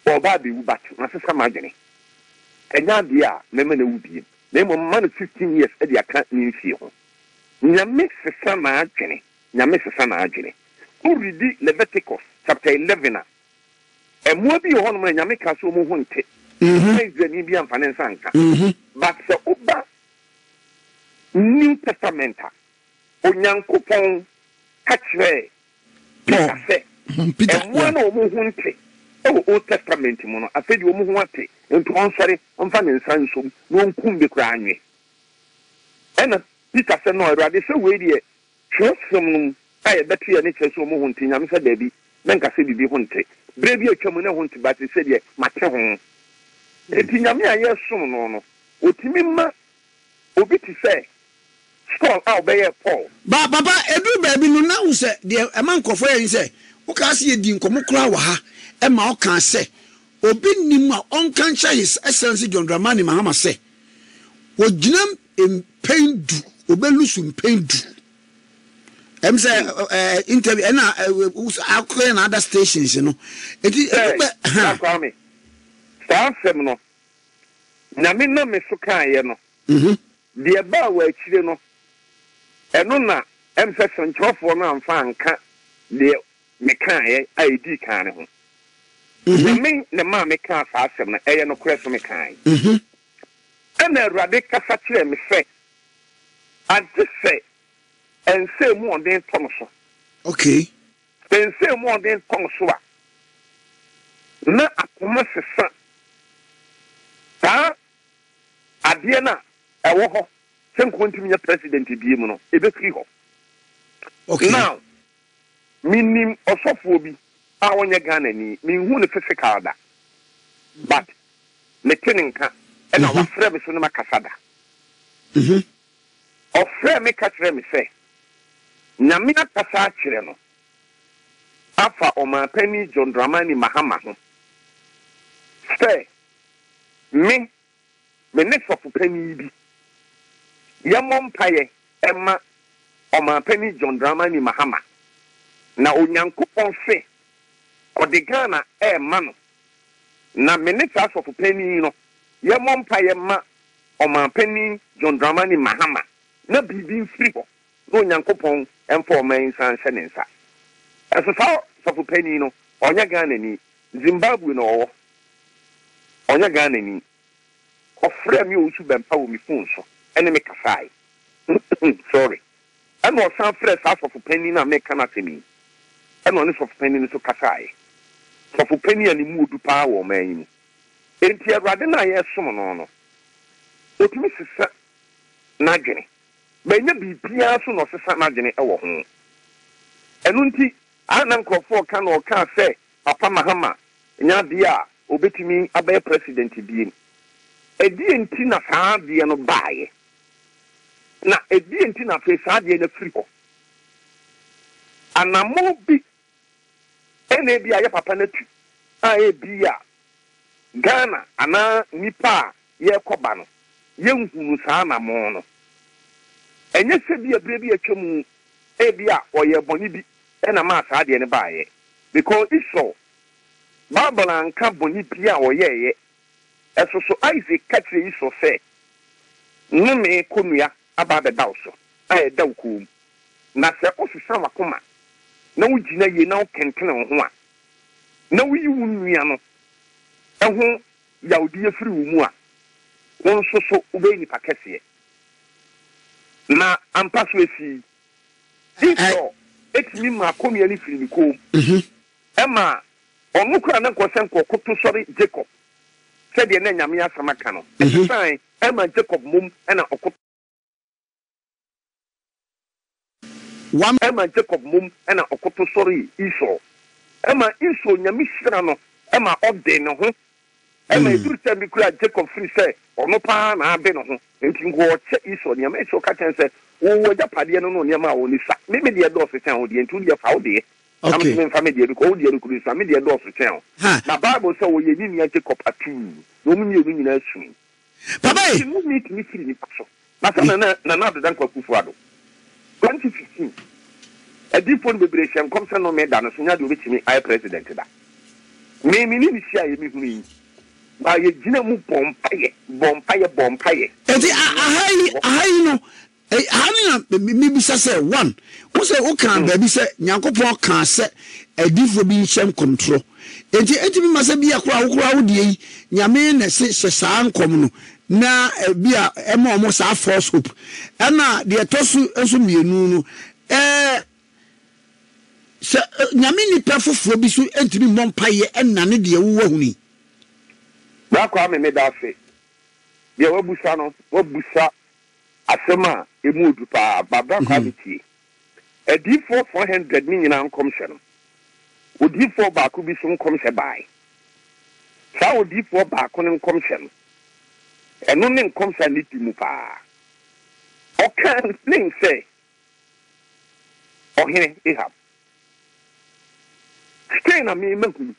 S2: ɔreba abɛwu but masesa m'adwene. Ɛnyɛ adeɛ a mɛma no awu biom na mmom mma no 15 years de aka ne mfie ho. Nyame sesa n'adwene. Nyame sesa n'adwene. Wo redi Leviticus chapter 11 a, mmoa bi wɔ hɔnom a Nyame kaa sɛ wɔn ho nte, na Israelni bi amfa ne nsa anka. But sɛ woba New Testament a, Onyankopɔn ka kyerɛɛ Peter sɛ, mmoa no a wɔn ho nte wɔ Old Testament mu no, afei deɛ wɔn ho ate, nti ɔnsɔre mfa ne nsa nsom na ɔnkum bi koraa nwe. Ɛna Peter sɛ, No, Awurade, sɛ wei deɛ Twerɛsɛm no mu a yɛbɛte yɛn ani kyerɛ sɛ wɔn ho nte, Nyame sɛ, Daabi, mɛnka sɛ biribi ho nte. Berɛ bi a atwa mu na ɛho nte, but seesei deɛ mate ho. Enti Nyame a yɛresom no no, ɔtumi ma obi te sɛ Saul a ɔbɛyɛɛ Paul.
S3: Ba, papa, ɛduru baabi no, na wohu sɛ deɛ ɛma nkurɔfoɔ yɛ ne sɛ, wokaa sɛ yɛdii nkɔmmɔ koraa wɔ ha, ɛma ɔkaa sɛ, obi nnim a ɔnka nkyerɛ His Excellency John Dramani Mahama sɛ, wɔgyina mpɛn du obelusu mpɛn du ɛm sɛ ɛɛ interview ɛna akɔyɛ na other stations no eti ebi bɛ
S2: ha. Kwame saa asɛm no Nyame nam me so kaeɛ no deɛ ɛbaa wɔ akyire no ɛno na ɛm sɛ sɛnkyerɛwfoɔ no amfa anka deɛ mekaeɛ a ɛdii kan no ho. Nyame na ɛmaa me kaa saa asɛm no, ɛyɛ nokorɛ so me kaae. Ɛna Awurade kasa kyerɛɛ me sɛ, agye sɛ nsa emu ɔden tɔ no so.
S3: Okay.
S2: Sɛ nsa emu ɔden tɔ no so a, na akoma sesa. Saa adeɛ no a ɛwɔ hɔ sɛ nka ɔntumi nyɛ president biem no, ɛbɛfiri hɔ.
S3: Okay.
S2: Now, menim ɔsɔfoɔ bi a ɔnyɛ Ghanani, menhuu no physical da, but mete ne nka, ɛna wafrɛ me so ne makasa da. Ɔfrɛɛ me ka kyerɛɛ me sɛ Nyame akasa akyerɛ no afa Ɔmanpanin John Dramani Mahama ho sɛ me, me ne sɔfo panin bi yɛmmɔ mpaeɛ mma Ɔmanpanin John Dramani Mahama na Onyankopɔn se ɔde Ghana rema no na me ne saa sɔfo panin no yɛmmɔ mpaeɛ mma Ɔmanpanin John Dramani Mahama na biribi mfiri hɔ na Onyankopɔn mfa ɔman yi nsan nhyɛ ne nsa. Ɛso saa sɔfo panin no, ɔnyɛ Ghanani, Zimbabwe na ɔwɔ, ɔnyɛ Ghanani. Ɔfrɛɛ me Owusu Bɛmpa wɔ me phone so ne me kasae. Sorry. Ɛna ɔsan frɛɛ saa sɔfo panin no a mereka n'asɛm yi, ɛna ɔne sɔfo panin no nso kasaeɛ. Sɔfo panin a ne mu ɔdu paa wɔ ɔman yi mu. Enti Awurade no a yɛresom no no, ɔtumi sesa n'adwene. But ɛnyɛ biribiara nso na ɔsesa n'adwene wɔ ho. Ɛno nti, a na nkurɔfoɔ reka no, ɔkaa sɛ Papa Mahama nyɛ adeɛ a ɔbɛtumi abɛyɛ President biem. Ɛdeɛn nti na saa adeɛ no baeɛ? Na ɛdeɛn nti na afei saa adeɛ no afiri hɔ? Anammɔn bi na ebia yɛ papa no atu a ebia Ghana anaa nnipa a yɛrekɔ ba no yɛnhunu saa anammɔn no. Ɛnyɛ sɛ bi a berɛ bi a atwa mu ebia ɔyɛɛ bɔne bi na ɛmaa saa adeɛ no baeɛ. Because Esau, Bible anka bɔne biara a ɔyɛeɛ. Ɛso so Isaac ka kyerɛɛ Esau sɛ, Nnome kɔnnua aba abɛda wo so a ɛda wo kɔn mu. Na sɛ wosesa w'akoma na wugyina yie na wokɛntɛn wo ho a, na wuyi wo nua no ho yawdie firi wo mu a, wo nso so wobɛyɛ nipa kɛseɛ. Na ampa so esii. Esau tumi maa kɔnnua no firii ne kɔn mu. Ɛmaa ɔno koraa na nka ɔsɛ nka ɔkoto sɔre Jacob sɛdeɛ na Nyame asɛm aka no. Ɛsesae ɛmaa Jacob mmom na ɔkoto.
S3: Wam.
S2: Ɛma Jacob mmom na ɔkoto sɔree Esau. Ɛma Esau Nyame hyira no ma ɔde ne ho. Ɛma ɛduru tɛm bi koraa Jacob firi sɛ ɔno paa na ade ne ho nti nka ɔkyɛ Esau nneɛma. Esau ka kyerɛ no sɛ, Wo w'agyapadeɛ no ne wo nneɛma a wɔ no sua. Me me deɛ dɔɔso kyɛn wo deɛ nti wo deɛ fa wo deɛ na me nso memfa me deɛ because wo deɛ no kura sua, me deɛ dɔɔso kyɛn wo. Na Bible sɛ ɔyɛɛ ne nua Jacob atuu na wɔn mmienu nyinaa sui.
S3: Papa
S2: e. Nnome tumi firi nipa so. Na sɛ Nana Nana Addo Dankwa Akufo Addo, 2015, adiyifoɔ no bebree hyɛɛ nkɔm sɛ nnome da no so nyɛ adeɛ ɔbɛtumi ayɛ president da. Me me ne no hyiaeɛ mehunuu yi, but yɛgyina mu bɔɔ mpaeɛ, bɔɔ mpaeɛ, bɔɔ mpaeɛ.
S3: Enti aha yi, aha yi no, Aha no na mebisa sɛ, one, wo sɛ wokaa baabi sɛ Nyankopɔn kaa sɛ adiyifoɔ bi nhyɛ nkɔmtorɔ. Enti ɛntumi mma sɛ bia koraa wo koraa wo deɛ yi, Nyame na ɛse hyɛ saa nkɔm no na bia ɛma wɔn saa false hope. Ɛna deɛ ɛtɔ so nso mmienu no, ɛɛ sɛ Nyame nipa foforɔ bi so ntumi mmɔ mpaeɛ ɛnnane deɛ wo wahunu yi.
S2: Bra Kwame medase deɛ wabusa no wabusa Asɛm a emu odu paa. Barbara Kwame tie. Adiyifoɔ 400 no nyinaa nkɔmhyɛ no, odiyifoɔ baako bi so nkɔmhyɛ baae. Saa odiyifoɔ baako no nkɔmhyɛ no, ɛno ne nkɔmhyɛ a ne di mu paa. Ɔkaa plain sɛ, Ɔhene Ahab, sei na me mahunu,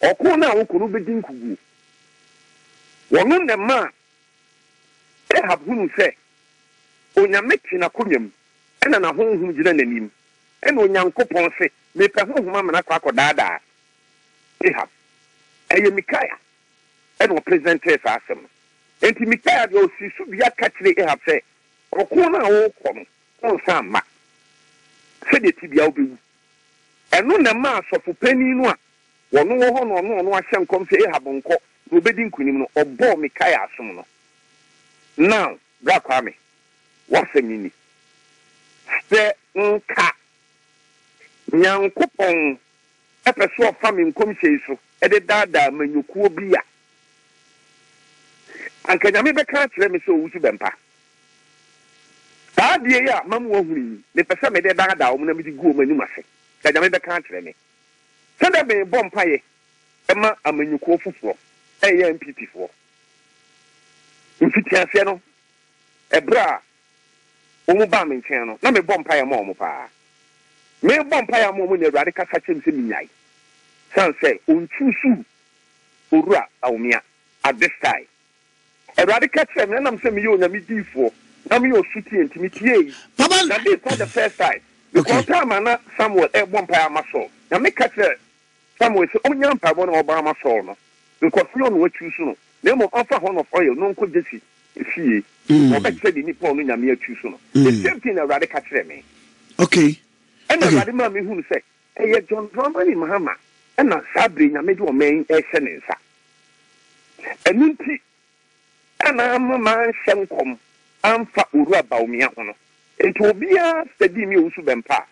S2: ɔko no a woko no wobɛdi nkoguo. Wɔno na ɛmaa Ahab hunuu sɛ Onyame te n'akonnwa mu na n'ahonhom gyina n'anim. Ɛnna Onyankopɔn se, Mepɛ honhom amena akɔ akɔdaadaa Ahab. Ɛyɛ Mikaia na ɔpresentee saa asɛm no. Enti Mikaia deɛ ɔsii so dua ka kyerɛɛ Ahab sɛ, Ɔko no a worekɔ no, wonsan mma. Sɛdeɛ ɛte biara wobɛwu. Ɛno na ɛmaa sɔfo panin no a. Wɔno wɔ hɔ na ɔno ɔno ahyɛ nkɔm sɛ Ahab nkɔ na ɔbɛdi nkonim no, ɔbɔɔ Mikaia asom no. Now, Bra Kwame, w'asɛm no ni. Sɛ nka Nyankopɔn pɛ sɛ ɔfa me nkɔmhyɛ yi so de daadaa amanyɔkuo bi a, anka Nyame bɛka akyerɛ me sɛ ɔwusu bɛmpa. Saa adeɛ yi a mama wɔahunu yi, mepɛ sɛ mede daadaa wɔn na mede gu wɔn anim ase. Anka Nyame bɛka akyerɛ me. Sɛdeɛ merebɔ mpaeɛ ma amanyɔkuo foforɔ, ɛyɛ NPP foɔ. Mfitiaseɛ no, ɛberɛ a wɔn baa me nkyɛn no, na mebɔ mpaeɛ ma wɔn paa. Merebɔ mpaeɛ ama wɔn na Awurade kasa kyerɛɛ me sɛ menyae, sane sɛ ɔnchuusuu Owura Bawumia at this time. Awurade ka kyerɛɛ me, na ɛnam sɛ meyɛ Onyame diyifoɔ na meyɛ ɔsotie nti, metiee.
S3: Papa.
S2: Na this not the first time, because time a na Samuel rebɔ mpaeɛ ama Saul, Nyame ka kyerɛɛ Samuel sɛ ɔnnya mpaebɔ no a ɔbɔ ama Saul no, because nyɛ ɔno achuusu no, na mmom ɔmfa horn of oil no nkɔ Jesse fie, na ɔbɛkyerɛ deɛ nipa a ɔno Nyame achuusu no. The same thing na Awurade ka kyerɛɛ me.
S3: Okay.
S2: Ɛna Awurade maa mehunu sɛ ɛyɛ John Dramani Mahama na saa bere yi Nyame de ɔman yi rehyɛ ne nsa. Ɛno nti na amma manhyɛ nkɔm amfa Owura Bawumia ho no. Nti obiara study me Owusu Bɛmpa a,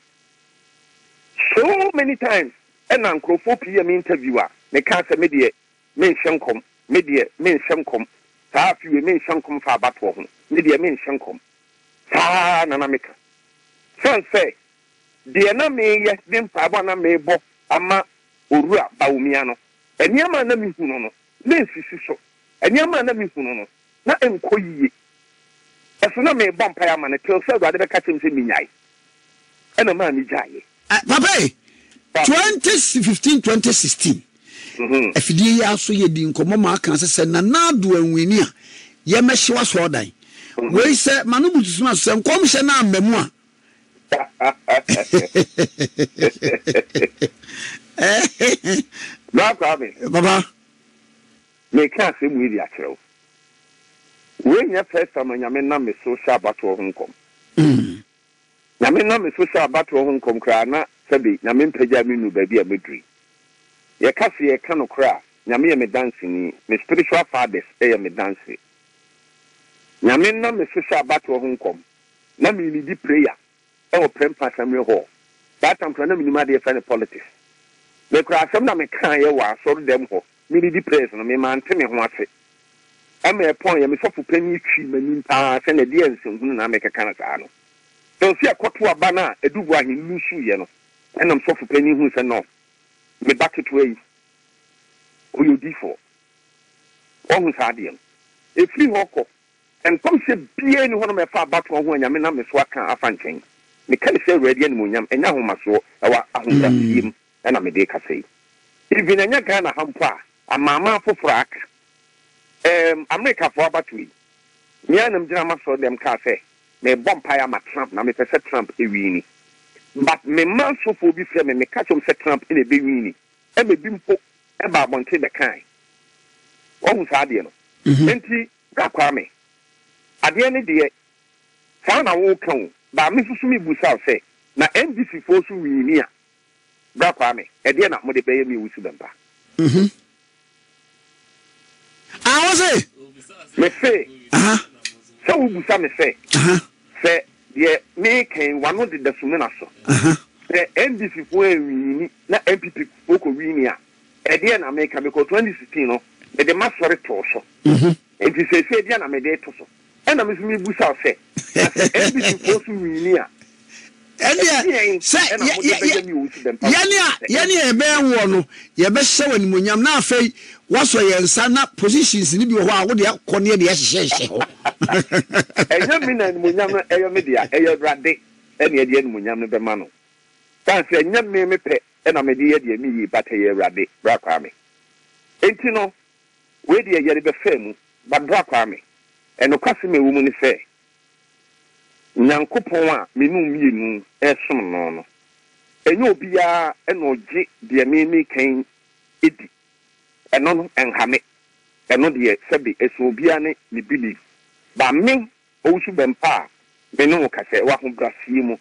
S2: so many times na nkurɔfoɔ pii yɛ me interview a, mekaa sɛ me deɛ menhyɛ nkɔm, me deɛ menhyɛ nkɔm, saa afe wei menhyɛ nkɔm mfa abatoɔ ho, me deɛ menhyɛ nkɔm. Saa ara na na meka. Sane sɛ deɛ na meyɛ ne mpaebɔ a na mebɔ ama Owura Bawumia no, Nneɛma a na mihu no no, na ensisi so. Nneɛma a na mihu no no, na ɛnkɔ yiye. Ɛso na merebɔ mpae ama no till sɛ Awurade bɛka kyerɛ me sɛ minnyae. Ɛna ɛmaa migyaee.
S3: Papa e, 2015, 2016, afidie yi ara so yɛdii nkɔmmɔ ma aka sɛ sɛ Nana Addo anwini a, yɛmmɛhyew asɔredan. Wei sɛ m'ano butu so no sɛ nkɔmhyɛ no amma mu a,
S2: Bra Kwame.
S3: Papa.
S2: Meka asɛm wei de akyerɛ wo. Wei nyɛ first time a Nyame nam me so hyɛ abatoɔ ho nkɔm. Nyame nam me so hyɛ abatoɔ ho nkɔm koraa na sɛbe Nyame mpagyaa me nnuu baabi a mɛduru yi. Yɛka se yɛreka nokorɛ a, Nyame yɛ me danseni, me spiritual fathers yɛ me danse. Nyame nam me so hyɛ abatoɔ ho nkɔm. Na me leadi prayer wɔ Prempeh Assembly Hall. Saa time koraa na mennim adeɛ yɛfrɛ no politics. Me koraa asɛm na me kaeɛ wɔ asɔre dɛm hɔ, me leadi prayers no, me mante me ho ase. Ɛma ɛpɔn yɛ, me sɔfo panin twii m'anim paa sɛ na ɛdeɛn nsɛnhunu na mekeka no saa no. Till sɛ yɛkɔto aba no a Adu Boahen lusuiɛ no, ɛna me sɔfo panin huu sɛ no, me ba ketewa yi, ɔyɛ odiyifoɔ. Wahu saa adeɛ no. Ɛfiri hɔ kɔ, Nkɔmhyɛ biara nni hɔnom a ɛfa abatoɔ ho a Nyame nam me so aka afa nkyɛn. Meka no sɛ Awurade animuonyam, ɛnyɛ ahomasoɔ, ɛwɔ ahobrɛaseɛ mu na mede rekasa yi. Even ɛnyɛ Ghana ha mpo a, amanaman afoforɔ a aka. Erm Amerikafoɔ abatoɔ yi, me ara na megyina m'asɔre dɛm kaa sɛ merebɔ mpaeɛ ama Trump na mepɛ sɛ Trump wini. But me mma asɔfoɔ bi frɛ me, meka kyerɛ wɔn sɛ Trump na ɛbɛwini. Ɛma ebi mpo baa abɔnten bɛkaae. Wahu saa adeɛ no? Enti Bra Kwame, adeɛ no deɛ saa na woka o, but me nso so me busa wo sɛ, na NDC foɔ nso wiini a, Bra Kwame, ɛdeɛ na mode bɛyɛ me Owusu Bɛmpa?
S3: Mhm. Ah, wo se?
S2: Me se, sɛ wo busa me sɛ, sɛ deɛ meka yi w'ano deda sumina so, sɛ NDC foɔ anwiini na NPP foɔ kɔ wiini a, Ɛdeɛn na meka? Because 2016 no, mede m'asɔre too so. Nti seesei deɛn na mede reto so? Ɛna me nso merebisa wo sɛ, na sɛ NDC foɔ nso wini a,
S3: Ɛndeɛ
S2: ɛdeɛn
S3: sɛ
S2: na
S3: yɛ
S2: mode
S3: yɛ yɛ
S2: bɛyɛ me Owusu Bɛmpa
S3: yɛne
S2: wɔ
S3: a
S2: sɛ
S3: yɛne
S2: NDC
S3: a yɛbɛyɛ woɔ no, yɛbɛhyɛ wo animuonyam na afei woasɔ yɛn nsa na positions no bi wɔ hɔ a wode akɔ ne yɛde ahyehyɛhyehyɛ hɔ.
S2: Ɛnyɛ me na animuonyam no ɛyɛ me dea, ɛyɛ Awurade na ɛde animuonyam no bɛma no. Sane sɛ ɛnyɛ me me pɛ na mede yɛ deɛ meyie but ɛyɛ Awurade, Bra Kwame. Enti no wei deɛ yɛrebɛfaa mu but Bra Kwame, ɛnokwasɛm a ɛwɔ mu ne sɛ Nyankopɔn a me ne wo mmienu resom no no, ɛnyɛ obiara na ɔgye deɛ me meka yi di. Ɛno no ɛnha me, ɛno deɛ sɛbe ɛsɛ obiara ne ne belief but me Owusu Bɛmpa a me ne wo kasa yi wɔ ahobraseɛ mu.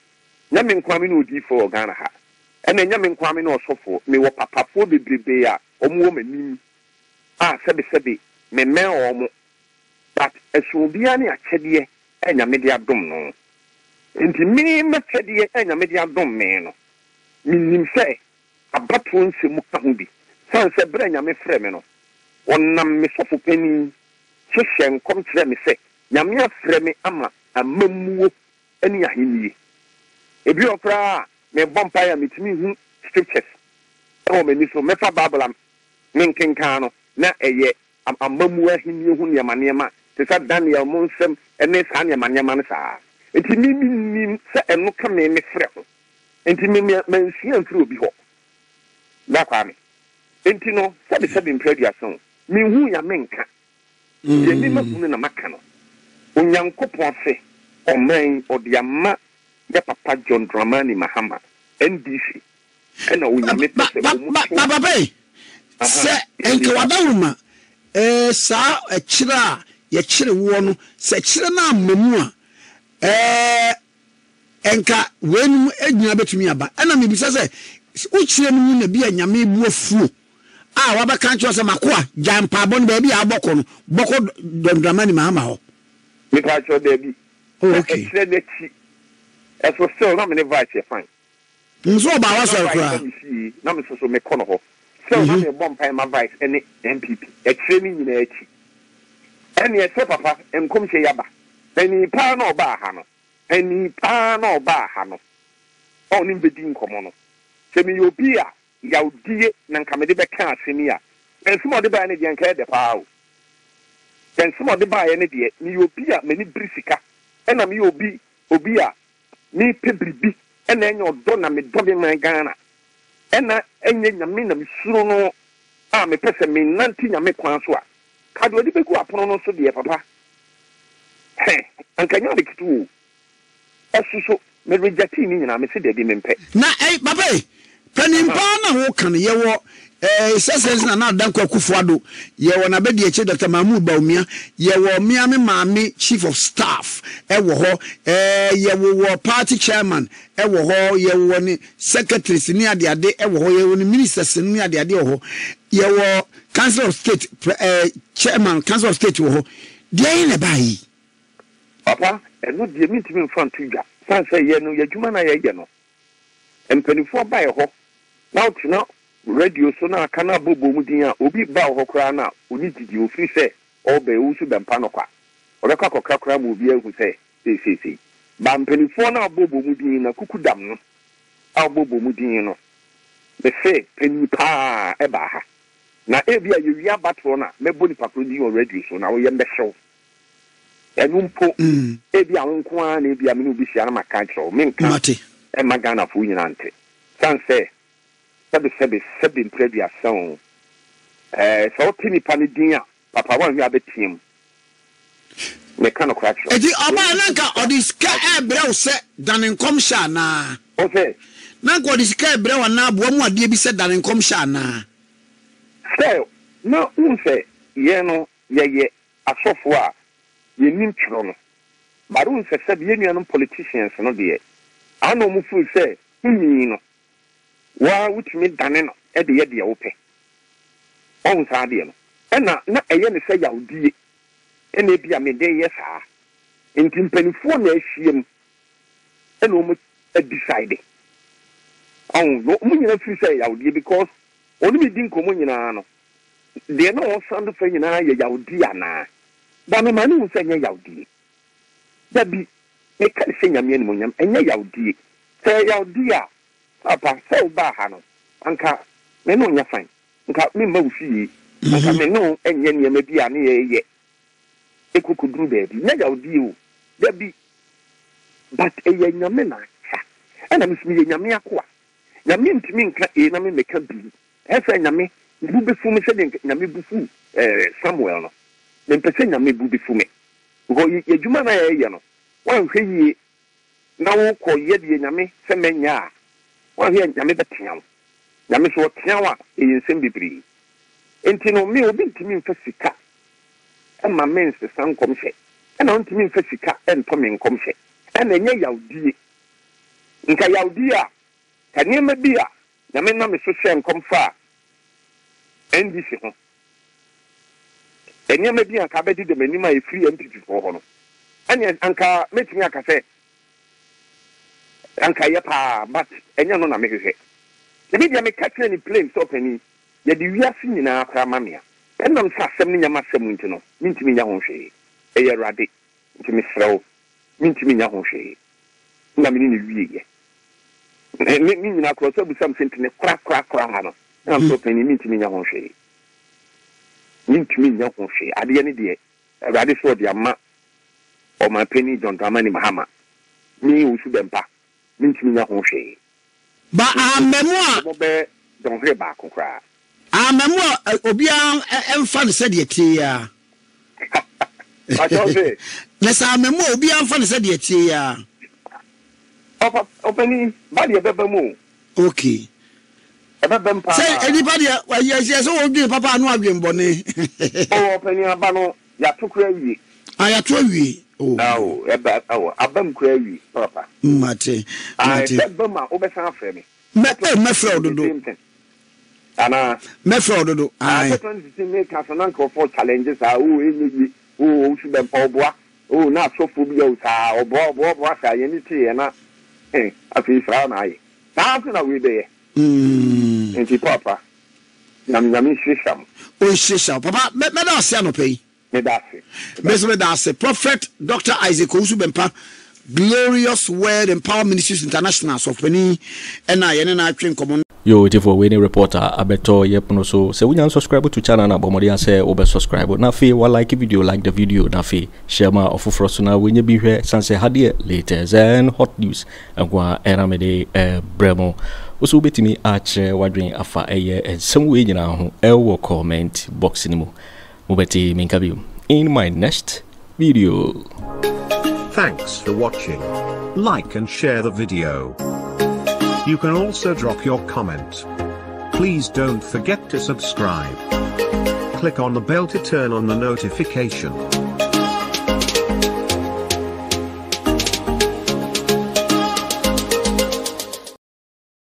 S2: Nyɛ me nko ara me ne odiyifoɔ wɔ Ghana ha. Ɛna ɛnyɛ me nko ara me ne ɔsɔfoɔ, mewɔ papafoɔ bebrebee a wɔn wɔ m'anim a sɛbesɛbe memmɛn wɔn but ɛsono obiara ne akyɛdeɛ a Nyame de adom no. Enti me m'akyɛdeɛ a Nyame de adom me no, menim sɛ abatoɔ nsɛm ka ho bi, sane sɛ berɛ a Nyame frɛɛ me no, ɔnam me sɔfo panin so hyɛɛ nkɔm kyerɛɛ me sɛ Nyame afrɛ me ama amammuo ne ahennie. Ebi wɔ hɔ koraa a mebɔ mpaeɛ a metumi hu scriptures wɔ m'ani so, mɛfa Bible a menkenkan no na ɛyɛ amammuo ahennie ho nneɛma nneɛma te sɛ Daniel mo nsɛm ne saa nneɛma nneɛma no saa. Nti me mennim sɛ ɛno ka me me frɛ ho. Nti me me mansua amfiri obi hɔ. Bra Kwame. Nti no sɛbe sɛbe mprɛ aduasa o, menhuu ya menka. Deɛ me mahunu na maka no. Onyankopɔn se ɔman yi ɔde ama yɛ papa John Dramani Mahama, NDC, ɛna Onyame pɛ sɛ ɔmo to.
S3: Papa yi, sɛ nka wadaworoma eh, saa ɛkyerɛ a yɛkyere woɔ no, sɛ kyerɛ no amma mu a, eh, nka weinom nyinaa bɛtumi aba. Ɛna mebisa sɛ, wokyerɛ no mu na bi a Nyame bu afuo a wabɛka akyerɛ wo sɛ, M'akoa, gyae mpaebɔ no, baabi a wobɔkɔ no, bɔkɔ John Dramani Mahama hɔ.
S2: Mepaakyɛw dabi.
S3: Oh,
S2: Na
S3: okay.
S2: ɛkyerɛ n'akyi. Ɛso still na me ne Vice yɛ fine.
S3: Nso ɔbaa
S2: Na
S3: w'asɔre
S2: Vice
S3: koraa.
S2: ba me fie na me nso so mekɔ no hɔ. Still na mebɔ mpae ma Vice ne NPP. Ɛkyerɛ ne nyinaa akyi. Ɛneɛ sɛ papa nkɔmhyɛ yi aba. Panin paa na ɔbaa ha no. Panin paa na ɔbaa ha no. A ɔne me bɛdi nkɔmmɔ no. Sɛ meyɛ obi a yawdie na nka mede bɛka asɛm yi a, nsɛm a ɔde baeɛ no deɛ nka ɛyɛ dɛ paa o. Nsɛm a ɔde baeɛ no deɛ, meyɛ obi a m'ani bere sika, ɛna meyɛ obi obi a mepɛ biribi, ɛna ɛnyɛ ɔdɔ na medɔ me man Ghana, ɛna ɛnyɛ Nyame na mesuro no a mepɛ sɛ menante Nyame kwan so a, ka deɛ ɔde bɛgu apono no so deɛ papa, hɛ, anka ɛnyɛ ade ketewa o. Ɛso so, me rejectee ne nyinaa, mese dabi mempɛ.
S3: Na ɛy papa ei, panin paa na wo ka no, yɛwɔ eh, His Excellency Nana Addo Dankwa Akufo Addo, yɛwɔ n'abadiakyire Doctor Mahmood Bawumia, yɛwɔ me ara me maame Chief of Staff ɛwɔ hɔ, eh, yɛwowɔ Party Chairman ɛwɔ hɔ, yɛwɔ ne Secretaries ne adeade ɛwɔ hɔ, yɛwɔ ne Ministers no ne adeade wɔ hɔ, yɛwɔ Council of State pre eh, Chairman Council of State wɔ hɔ, deɛn na ɛbaa yi?
S2: Papa, ɛno deɛ mentumi mfa nto dwa, sane sɛ yɛn no, y'adwuma no a yɛyɛ no, mpaninfoɔ ba yɛ hɔ na wotena radio so na aka na abɔ bɔ mu din a, obi ba wo hɔ koraa no a, ɔnni gyidie, ɔfiri sɛ ɔrebɛn, ɔwusu bɛmpa no kwa, ɔbɛkɔ akɔkra koraa ma obiara ahu sɛ sei sei sei. Ba mpaninfoɔ no a wɔbɔ bɔ mu din no, akuku dam no a wɔbɔ bɔ mu din no, mese panin paa ɛbaa ha, na ebia yɛwie abatoɔ no a, mɛbɔ nipa korɔ din wɔ radio so na wo yam bɛhye wo. Ɛno mpo, ebia wo nko ara na ebia me ne wo behyia na maka akyerɛ wo. Menka
S3: Mate.
S2: mma Ghanafoɔ nyinaa nte. Sane sɛ, sɛbesɛbe, sɛbe mprɛ aduasa o, ɛɛ, sɛ wote nipa no din a, papa, woanhwɛ a wobɛteam. Meka nokorɛ akyerɛ wo.
S3: Enti ɔbaeɛ
S2: Deɛ
S3: na
S2: wonim
S3: anka
S2: sika
S3: ɔde sika
S2: akyerɛ.
S3: rebrɛ wo sɛ dane nkɔmhyɛ anaa?
S2: Wo sɛ?
S3: Na anka ɔde sika rebrɛ wo anaa aboa mu adeɛ bi sɛ dane nkɔmhyɛ anaa?
S2: Sɛ, na wohu sɛ yɛn no, yɛyɛ Asɔfoɔ a yɛnnim twerɛ no but wohu sɛ sɛbe yɛn nuanom politicians no deɛ aa na wɔn feel sɛ tumi no wo ara wotumi dane no de yɛ deɛ wopɛ. Wahu saa adeɛ no? Ɛna na ɛyɛ no sɛ yawdie ɛna ebia mede reyɛ saa. Nti mpaninfoɔ na ahyiam ɛna wɔn adecide. Wahu? Na wɔn nyinaa feel sɛ ɛyɛ yawdie because wɔne me di nkɔmmɔ nyinaa no Deɛ na ɔresan do fa nyinaa yɛ yawdie anaa? Ba me ma no hu sɛ ɛnyɛ yawdie. Dabi, meka no hyɛ Nyame animuonyam, ɛnyɛ yawdie. Sɛ ɛyɛ yawdie a, paapa, sɛ wobaa ha no, anka me ne wo nyɛ fine. Nka memma wo fie. Anka me ne wo nyɛ nneɛma bi a ne yɛyɛ ɛkɔkɔduru baabi. Nyɛ yawdie o. Dabi. But ɛyɛ Nyame na akyɛ. Ɛna me nso meyɛ Nyame akoa. Nyame ntumi nka A na me mmɛka B. Ɛsɛ Nyame ne bo bɛfu me sɛdeɛ Nyame bo fuu Samuel no. Mempɛ sɛ Nyame bo bɛfu me. Because yɛdwuma no a yɛyɛ no, woanhwɛ yie na wokɔ yɛ deɛ Nyame sɛ mɛnyɛ a, woanhwɛ a Nyame bɛtea wo. Nyame nso ɔtea wo a, ɛyɛ nsɛm bebree. Nti no, me obi ntumi mfa sika mma me nsesa nkɔmhyɛ, ɛna ɔntumi mfa sika ntɔ me nkɔmhyɛ. Ɛna ɛnyɛ yawdie. Nka yawdie a, ka nneɛma bi a. Nyame nam me so hyɛɛ nkɔm faa NDC ho. Nneɛma bi a anka abɛdeda m'anim a ɛfiri NPP foɔ hɔ no, ɛneɛ anka mɛtumi aka sɛ anka ɛyɛ paa but ɛnyɛ ɛno na mehwehwɛ. Nti me deɛ meka kyerɛɛ no plain sɛ ɔpanin, yɛde wiase nyinaa koraa ma me a, ɛnam sɛ asɛm no nyɛ m'asɛm nti no, mentumi nyɛ ho hwee. Ɛyɛ Awurade, nti mesrɛ wo, mentumi nyɛ ho hwee. Ɛna me ne no wieeɛ. Ne ne nyinaa koraa, ɔsan bisa me sɛ nti ne korakorakoraa no, ɛna mesɛ ɔpanin, mentumi nyɛ ho hwee. Mentumi nyɛ ho hwee. Adeɛ no deɛ, Awurade sɛ ɔde ama Ɔmanpanin John Dramani Mahama, me Owusu Bɛmpa, mentumi nyɛ ho hwee.
S3: Ba ahammamu a.
S2: Wɔn bɛyɛ dɔnhwere baako koraa.
S3: Ahammamu a obiara mfa no sɛdeɛ ɛteɛ yi ara.
S2: Pakyɛ wo se.
S3: Na sɛ ahammamu a obiara mfa no sɛdeɛ ɛteɛ yi ara.
S2: Ɔfa ɔpanin, ba deɛ ɛbɛba mu o.
S3: Okay.
S2: Ɛbɛba mu paa.
S3: Sɛ nnipa deɛ, yɛ sɛ wɔdwene papa ano adwene bɔne.
S2: Oh ɔpanin aba no yɛato koraa awie.
S3: Ah yɛato awie oh.
S2: Oh ɛba oh aba mu koraa awie papa.
S3: Mate
S2: Ah
S3: mate.
S2: ɛbɛba mu a wobɛsan afrɛ me.
S3: Mɛ eh mɛfrɛ wo
S2: The
S3: dodo.
S2: same thing anaa.
S3: Mɛfrɛ wo dodo
S2: Ah
S3: ae.
S2: sɛ 2016 meka so na nkurɔfoɔ challenge saa oh ɛnyɛ yie oh owusu bɛmpa ɔboa oh na asɔfoɔ bi yɛ oh saa ɔboa ɔboa ɔboa saa yɛn ani teeɛ na eh afei saa na ayɛ saa nso na wei bɛyɛ. Nti paapa Nyame Nyame nhyirahyira mo.
S3: Ɔnhyirahyira wo papa mɛda ase anɔpa yi.
S2: Meda ase.
S3: Me nso meda ase Prophet Doctor Isaac Owusu Bempah Glorious Word and Power Ministries International Sɔfopanin ɛna yɛne no atwe nkɔmmɔ.
S1: Yoo ɔtifoɔ wei ne report a abɛtɔ yɛ pono so sɛ wonya unsubscribe to channel no a bɔ mmɔden ara sɛ wobɛ subscribe na afei wa like video like the video na afei share ma ɔfoforɔ so na wanya bi hwɛ sane sɛ ha deɛ latest and hot news Nko ara ɛna mede rebrɛ mo. Wo nso wobɛtumi akyerɛ w'adwene afa ɛyɛ nsɛm wei nyinaa ho ɛwɔ comment box no mu. Mobɛte me nka bio in my next video.
S4: Thanks for watching. Like and share the video. You can also drop your comment. Please don't forget to subscribe. Click on the bell to turn on the notification.